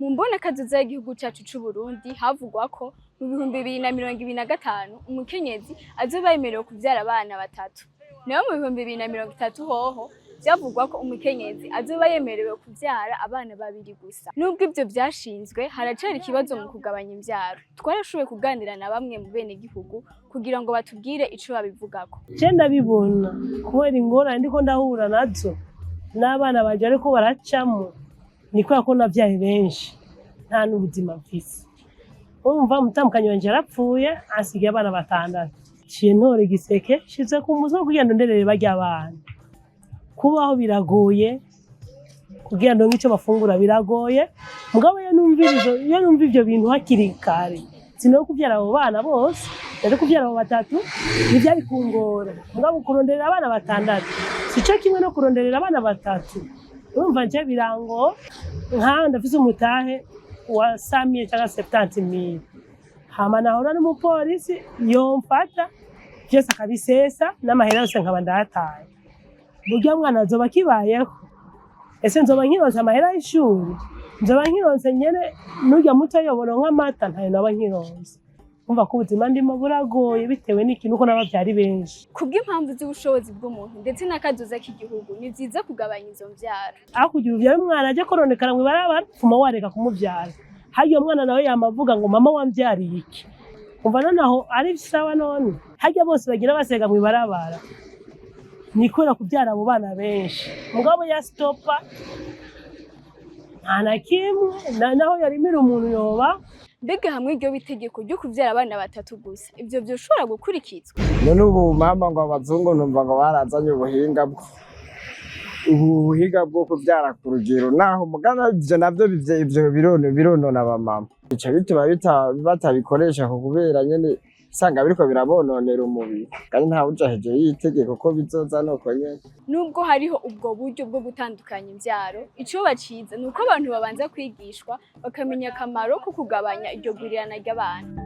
Mu mbonakazoza y'igihugu cacu c'Uburundi havugwa ko mu 2025 umukenyezi azoba yemerewe kuvyara abana batatu. Nayo mu 2030 hoho vyavugwa ko umukenyezi azoba yemerewe kuvyara abana babiri gusa. Nubwo ivyo vyashinzwe, haracari ikibazo mu kugabanya imvyaro. Twarashoboye kuganira na bamwe mu benegihugu kugira ngo batubwire ico babivugako. Je ndabibona kubera ingorane ndiko ndahura nazo n'abana banje ariko baracamo, ni kubera ko navyaye benshi, nta n'ubuzima mfise. Urumva, umutambukanyi wanje yarapfuye, ansigiye abana batandatu. Ciye ntora igiseke nshize ku mutwe kugira ngo nderere barya abana. Kubaho biragoye, kugira ndonke ico bafungura biragoye. Mugabo iyo numva ivyo bintu hakiri kare, sinari kuvyara abo bana bose, nari kuvyara abo batatu, ntivyari kungora. Mugabo kuronderera abana batandatu sico kimwe no kuronderera abana batatu. Urumva, nje birangora. Nka ndafise umutahe wa 100 000 cyangwa 70 000, hama nahura n'umupolisi yomfata vyose akabisesa n'amahera yose, nkaba ndayataye. Burya mwana azoba akibayeho? Ese nzoba nkironse amahera y'ishuri? Nzoba nkironse nyene n'urya muto yoboronka amata? Ntayo naba nkironse. Umva ko ubuzima ndimo buragoye bitewe n'ikintu uko n'abavyari benshi. Kubw'impamvu z'ubushobozi bw'umuntu ndetse n'akazoza k'igihugu, ni vyiza kugabanya izo mvyaro. Aho kugira uvyare umwana aje kononekara mw'ibarabara, fuma wareka kumuvyara. Harya uwo mwana nawe yama avuga ngo: "Mama wamvyariye iki?" Umva nonaho ari sawa? None harya bose bagira basega mw'ibarabara ni kubera kuvyara abo bana benshi. Mugabo ya stopa nta na kimwe naho yarimira umuntu yoba. Mbega hamwe iryo itegeko ryo kuvyara abana batatu gusa, ivyo vyoshobora gukurikizwa? None ubu mama, ngo abazungu numva ngo barazanye ubuhinga bwo kuvyara ku rugero, naho mugana ivyo navyo ivyo bironona abamama, bica bituma batabikoresha ku kubera nyene usanga biriko birabononera umubiri, kandi nta wuja hejuru y'itegeko ko bizoza nuko nyene. Nubwo hariho ubwo buryo bwo gutandukanya imvyaro, icoba ciza ni uko abantu babanza kwigishwa, bakamenya akamaro ko kugabanya iryo gwirirana ry'abantu.